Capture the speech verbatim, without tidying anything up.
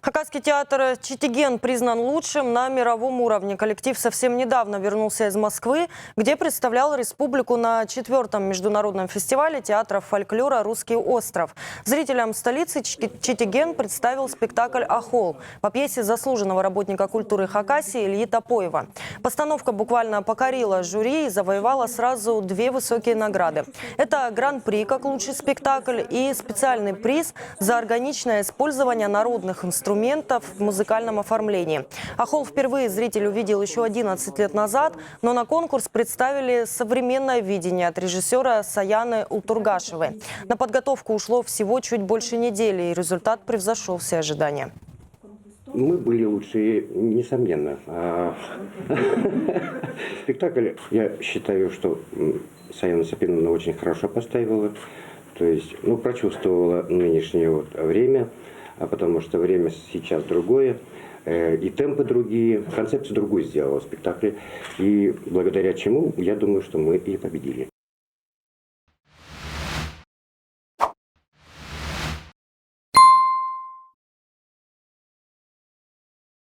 Хакасский театр «Читиген» признан лучшим на мировом уровне. Коллектив совсем недавно вернулся из Москвы, где представлял республику на четвёртом международном фестивале театра фольклора «Русский остров». Зрителям столицы Чики- «Читиген» представил спектакль «Ахол» по пьесе заслуженного работника культуры Хакасии Ильи Топоева. Постановка буквально покорила жюри и завоевала сразу две высокие награды. Это гран-при как лучший спектакль и специальный приз за органичное использование народных инструментов в музыкальном оформлении. «Ахол» впервые зритель увидел ещё одиннадцать лет назад, но на конкурс представили современное видение от режиссёра Саяны Ултургашевой. На подготовку ушло всего чуть больше недели, и результат превзошёл все ожидания. Мы были лучшие, несомненно. А, спектакль, я считаю, что, м, Саяна Сапиновна очень хорошо поставила. То есть, ну, прочувствовала нынешнее вот время, а потому что время сейчас другое, э, и темпы другие, концепцию другую сделала в спектакле. И благодаря чему, я думаю, что мы и победили.